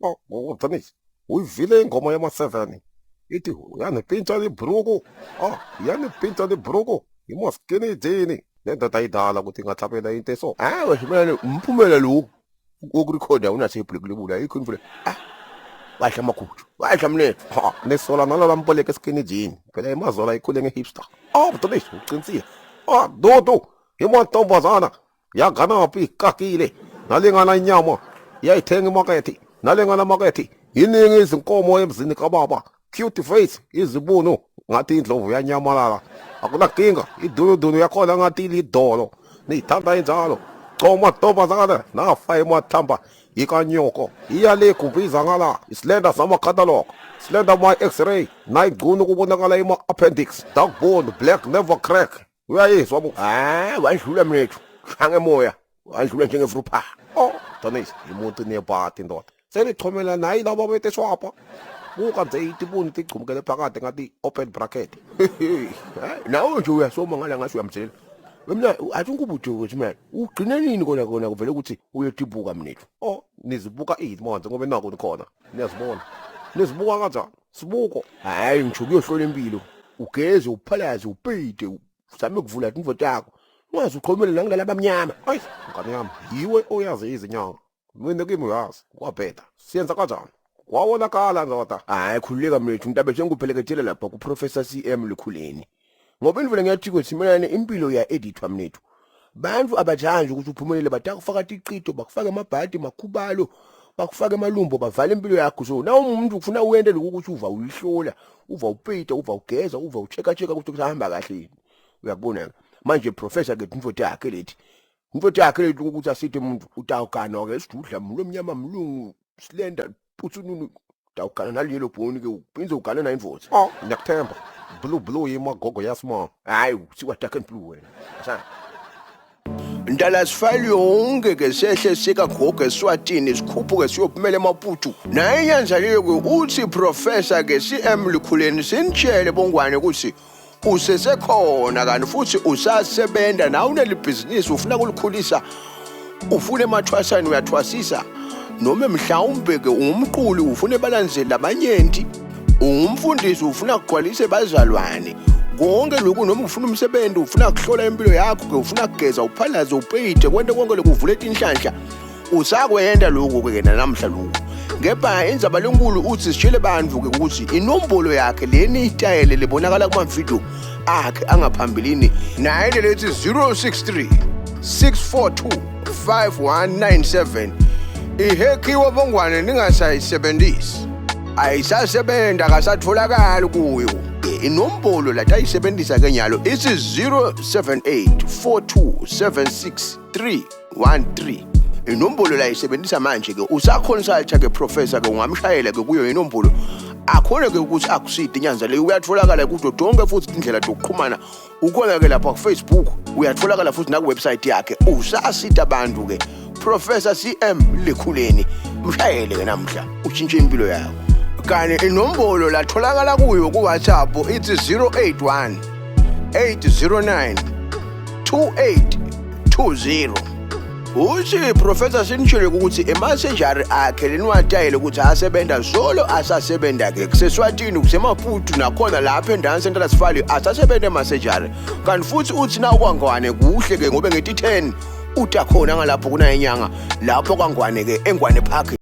Oh, Denise, uyivile ingoma yama-7 ithi uyanipintsha libhuruku, ah, yanipintsha libhuruku imaskini jini. Le ndoda ayidala ukuthi ingahlabela into eso. Hayi wena umphumela lo wokurekhoda unaseblack label ayikho imvula. Ah, wadla amaguju, wadla mnethu. Ha, nisola nalala mboleke skinny jean phela imazola ikhule nge-hipster. Oh, Denise, uqinisile. Ah, Dudu, imantombazana yaganaphi ikakile nalingana inyama iyayithenga imakethe nalingana makethe iningi izinkomo emzini kababa. Cute face, izibunu ngathi indlovu yanyamalala, akunakinga, idunudunu yakhona ngathi ilidolo, niyithanda injalo. Choma ntombazana, nafa emathamba ikanyoko iya le gumbiza ngala islender sama-catalog slender my x-ray nayigcuna ukubonakala ima-appendix dark bone black never crack. Uyayizwa bo? Ah, wadlula mnethu. Shange moya, wadlula njengefrupha. Oh, Denise, imuntu nebhati ndoda. Selichomela nayi laba bethe shwapha. Buka nje itibuni tigcumkele phakathi ngathi open bracket. Nawe nje uyasoma ngala ngathi uyamtshela. Mina athi ngikubude ukuthi mina ugcine nini kona kona kuvele ukuthi uyetibuka mnethu. Oh, nizibuka ini manje ngoba naku nikhona. Niyazibona. Nizibuka kanjani? Sibuko. Hayi ngisho kuyohlola impilo. Ugeze, uphalaze, upite, uzame ukuvula imvo yakho. Ungaze uqhomele nangilala abamnyama. Ayi, ngane yami, yiwe oyazi izinyanga. Mina kimi uyazi, kwabheda. Siyenza kanjani? Kwawonakala ndoda. Hayi khululeka mnethu, ntabe sengikuphelekethela lapha kuProfessor CM Lukhuleni. Ngoba indlela ngiyathi ukuthi mina impilo ya editwa mnethu. Bantu abathandi ukuthi uphumelele, batakufaka tiqito, bakufaka amabhadi, makhubalo, bakufaka emalumbo, bavala impilo yakho. So na umuntu ufuna uwente lokhu ukuthi uva uyihlola, uva upita, uva ugeza, uva ucheka cheka ukuthi kusahamba kahle yini. Uyakubona ke manje professor ke imfoto yakhe lethi, imfoto yakhe lethi ukuthi asithi umuntu utawugana ke isidudla mlo omnyama mlungu slender putsununu, utawugana nalelo bhoni ke uphinde ugane na indvodza. Oh, ngiyakuthemba. Blue blue imagogo yasma. Hayi usiwa dark and blue wena. Asa Ndala sifile yonke ke sehle sikagogo eSwatini sikhuphuke siyophumela eMaputo. Naye inyanza leyo ke uthi professor ke CM Likhuleni sinitshele bongwane ukuthi usesekhona kanti futhi usasebenza nawe unelibhizinisi ufuna ukulikhulisa, ufuna emathwasani uyathwasisa, noma mhlawumbe ke ungumquli ufuna ebalandzeli labanyenti, ungumfundisi ufuna kugcwalisa ebazalwane konke lokhu, noma ufuna umsebenzi ufuna kuhlola impilo yakho ke ufuna kugeza uphalaze upeyite kwente konke lokhu uvule tinhlanhla usakwenda lokhu ke namhla lokhu. Kepha indzaba lenkulu uthi sitshele bantfu ke ukuthi inombolo yakhe leni itayele lebonakala kumavidiyo akhe angaphambilini naye lelethi 063 642 5197 ihekhiwe bongwane, ningasayisebenzisi, ayisasebenza, akasatholakali kuyo. Inombolo latayisebenzisa ke nyalo ithi 078 4276 313, inombolo la isebenzisa manje ke. Usaconsulta ke professor ke, ungamshayela ke kuyo inombolo akhona ke ukuthi akuside inyanza leyo. Uyatholakala kuto tonke futhi indlela zokuxhumana, ukhona ke lapha ku-Facebook, uyatholakala futhi naku-website yakhe. Usasita abantu ke Professor CM Likhuleni, mshayele ke namhla ushintshe impilo yakho. Kanye inombolo latholakala kuyo ku-WhatsApp ithi 081 809 2820. Uthi Professor sinitshele ukuthi emasejari akhe leniwatayele ukuthi asebenza solo asasebenza ke kuseSwatini, kuseMaputo, nakhona lapha endaweni Central Sifali asasebenza emasejari. Kanti futhi uthi na kwangwane kuhle ke ngoba ngeti 10 utakhona ngalapho kunayenyanga lapho kwangwane ke eNgwane Park.